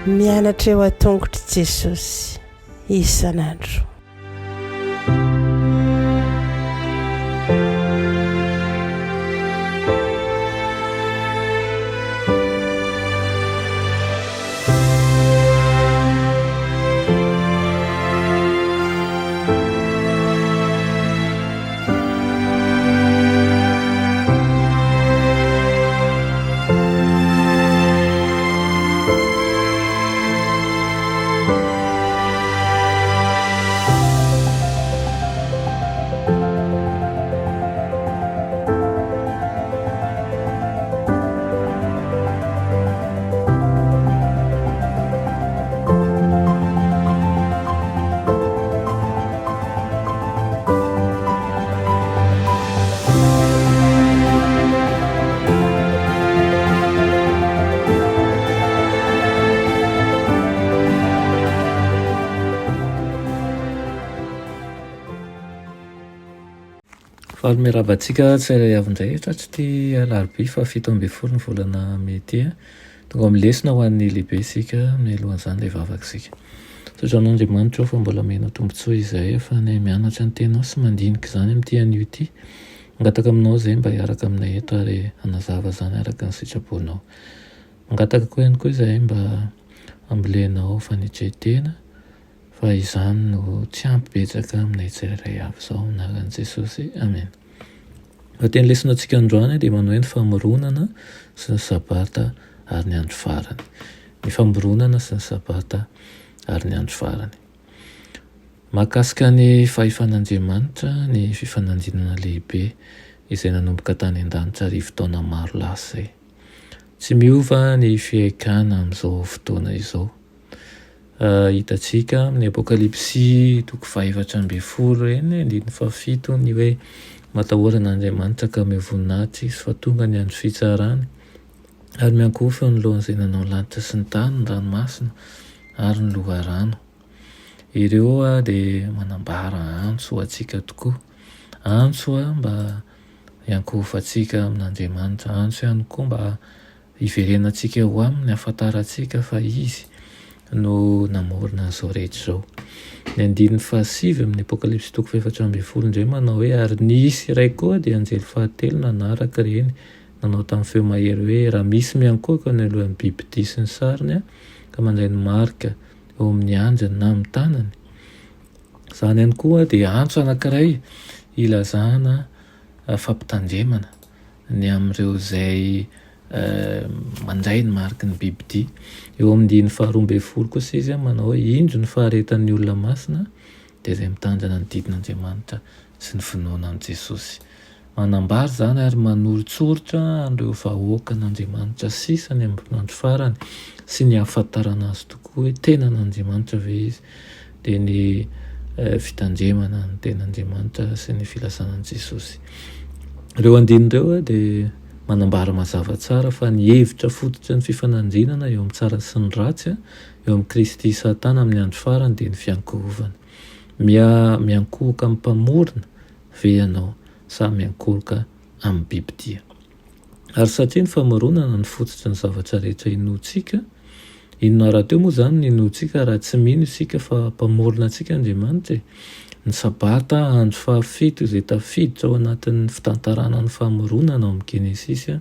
Mianatra eo an-tongotr'i Jesosy isan'andro. Faly miarahaba antsika tsirairay avy indray tratry ity alarobia faha 17 ny volana mey ity. Tonga amin'ny lesona ho an'ny lehibe isika, mialohan'izany dia hivavaka isika. Misaotra anao Andriamanitra o fa mbola omenao tombontsoa izahay ahafahanay mianatra ny teninao sy mandinika izany amin'ity anio ity. Mangataka aminao izahay mba hiaraka aminay eto ary hanazava izany araka ny sitraponao. Mangataka koa ihany koa izahay mba hambolenao fanetren-tena fa izany no tsy ampy betsaka aminay tsirairay avy izao amin'ny anaran'i Jesosy. Amena. Ny teny lesona antsika androany dia manao hoe ny famoronana sy ny sabata ary ny andro farany. Ny famoronana sy ny sabata ary ny andro farany. Mahakasika ny fahefan'Andriamanitra ny fifanandrinana lehibe izay nanomboka tany an-danitra arivo taona maro lasa izay. Tsy miova ny fihaikana amin'izao fotoana izao. Hitantsika amin'ny Apokalypsy toko faha-14 ireny, andininy fahafito ny hoe matahora an'Andriamanitra ka omeo voninahitra Izy fa tonga ny andro fitsarany ary miankohofa eo anoloan'izay nanao ny lanitra sy ny tany, ny ranomasina ary ny loharano. Ireo dia manambara antso ho antsika tokoa. Antso mba hiankohofantsika amin'Andriamanitra, antso ihany koa mba Hiverenantsika eo Aminy hahafantarantsika fa Izy no namorona an'izao rehetra izao. Ny andininy fahasivy amin'ny Apokalypsy toko faha-14 indray manao hoe, Ary nisy iray koa dia anjely fahatelo nanaraka ireny, nanao tamin'ny feo mahery hoe, Raha misy miankohoka eo anoloan'ny bibidia sy ny sariny ka mandray ny marika eo amin'ny andriny na amin'ny tanany, Izany ihany koa dia antso anankiray ilazana fampitandremana ny amin'ireo izay mandray ny mariky ny bibidia. Eo amin'ny andininy faharoa ambin'ny folo kosa izy manao hoe, Indro ny faharetan'ny olona masina dia izay mitandrina ny didin'Andriamanitra sy ny finoana an'i Jesosy. Manambara izany ary manoritsoritra an'ireo vahoakan'Andriamanitra sisa ny amin'ny andro farany sy ny hahafantarana azy tokoa hoe tena an'Andriamanitra ve izy dia ny fitandremana ny tenin'Andriamanitra sy ny filazana an'i Jesosy. Ireo andininy ireo dia manambara mazava tsara fa ny hevitra fototry ny fifanandrinana eo amin'ny tsara sy ny ratsy eo amin'i Kristy sy Satana amin'ny andro farany dia ny fiankohofana. Miha miankohoka amin'ny Mpamorona ve ianao sa miankohoka amin'ny bibidia? Ary satria ny famoronana no fototry ny zavatra rehetra inoantsika, inona rahateo moa izany no inoantsika raha tsy mino isika fa Mpamorona antsika Andriamanitra e? Ny Sabata, andro fahafito izay tafiditra ao anatin'ny fitantarana ny famoronana ao amin'ny Genesisy,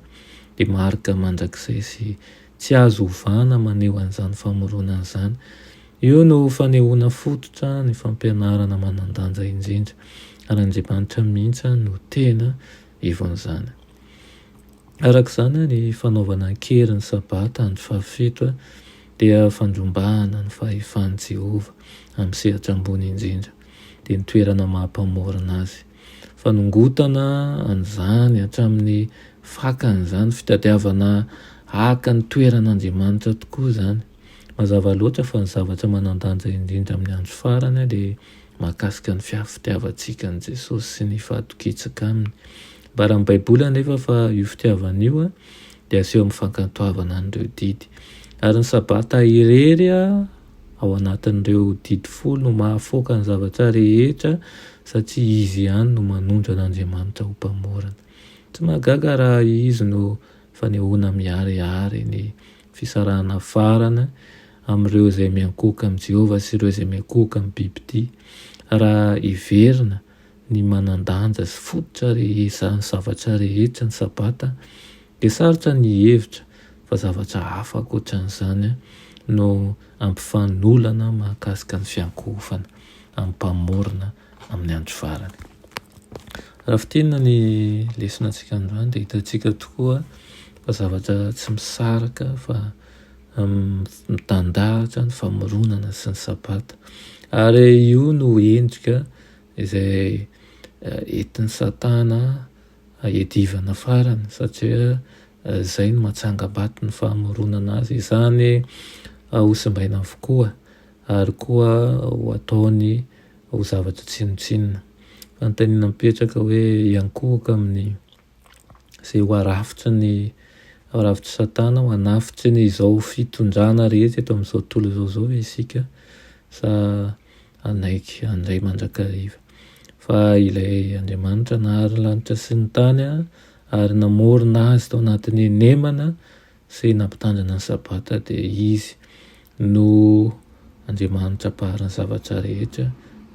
dia marika mandrakizay sy tsy azo ovana maneho an'izany famoronana izany. Io no fanehoana fototra ny fampianarana manan-danja indrindra, ary Andriamanitra mihitsy no tena ivon'izany. Araka izany, ny fanaovana an-kery ny Sabata andro fahafito dia fandrombahana ny fahefan'i Jehovah amin'ny sehatra ambony indrindra, dia ny toerana maha Mpamorona azy. Fanongotana an'izany hatramin'ny fakany izany, fitadiavana haka ny toeran'Andriamanitra tokoa izany. Mazava loatra fa ny zavatra manan-danja indrindra amin'ny andro farany dia mahakasika ny fitiavantsika an'i Jesosy sy ny fahatokiantsika aminy. Ambaran'ny Baiboly anefa fa io fitiavana io dia aseho amin'ny fankatoavana an'ireo didy. Ary ny Sabata irery ao anatin'ireo didy folo no mahafoaka ny zavatra rehetra satria izy ihany no manondro an'Andriamanitra ho Mpamorona. Tsy mahagaga raha izy no fanehoana miharihary ny fisarahana farany amin'ireo izay miankohoka amin'i Jehovah sy ireo izay miankohoka amin'ny bibidia. Raha heverina ny manan-danja sy fototra rehetra ny zavatra rehetra ny Sabata, dia sarotra ny hihevitra fa zavatra hafa ankoatra an'izany no hampifanolana mahakasika ny fiankohofana amin'ny Mpamorona amin'ny andro farany. Raha fintinina ny lesona antsika androany dia hitantsika tokoa fa zavatra tsy misaraka fa mitandahatra ny famoronana sy ny Sabata. Ary io no endrika izay entin'i Satana hiadivana farany satria izay no mahatsangam-bato ny famoronana azy. Izany ho simbaina avokoa ary koa ho ataony ho zavatra tsinontsinona. Fanontaniana mipetraka hoe hiankohoka amin'ny izay ho arafitry ny ho arafitr'i Satana, ho anafitry ny izao fitondrana rehetra eto amin'izao tontolo izao izao ve isika sa hanaiky handray mandrakariva fa ilay Andriamanitra nahary ny lanitra sy ny tany ary namorona azy tao anatin'ny henemana sy nampitandrina ny Sabata dia Izy no Andriamanitra mpahary ny zavatra rehetra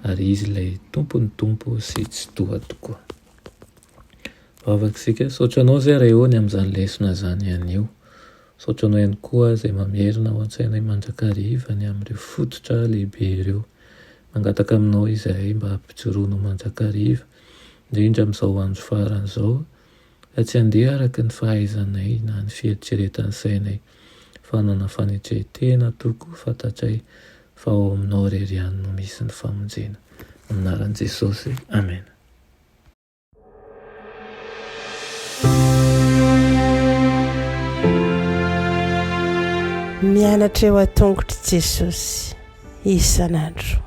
ary Izy ilay Tompon'ny Tompo sy Tsitoha tokoa. Vavaka isika, Misaotra Anao izay Ray ô ny amin'izany lesona izany anio. Misaotra Anao ihany koa izay mamerina ao an-tsainay mandrakariva ny amin'ireo fototra lehibe ireo. Mangataka Aminao izahay mba hampijoroanao mandrakariva, indrindra amin'izao andro farany izao, ka tsy handeha araka ny fahaizanay na ny fieritreretan'ny sainay, fa hanana fanetren-tena tokoa fantatray fa ao Aminao irery ihany no misy ny famonjena. Amin'ny anaran'i Jesosy, Amena. Mianatra eo an-tongotr'i Jesosy isan'andro.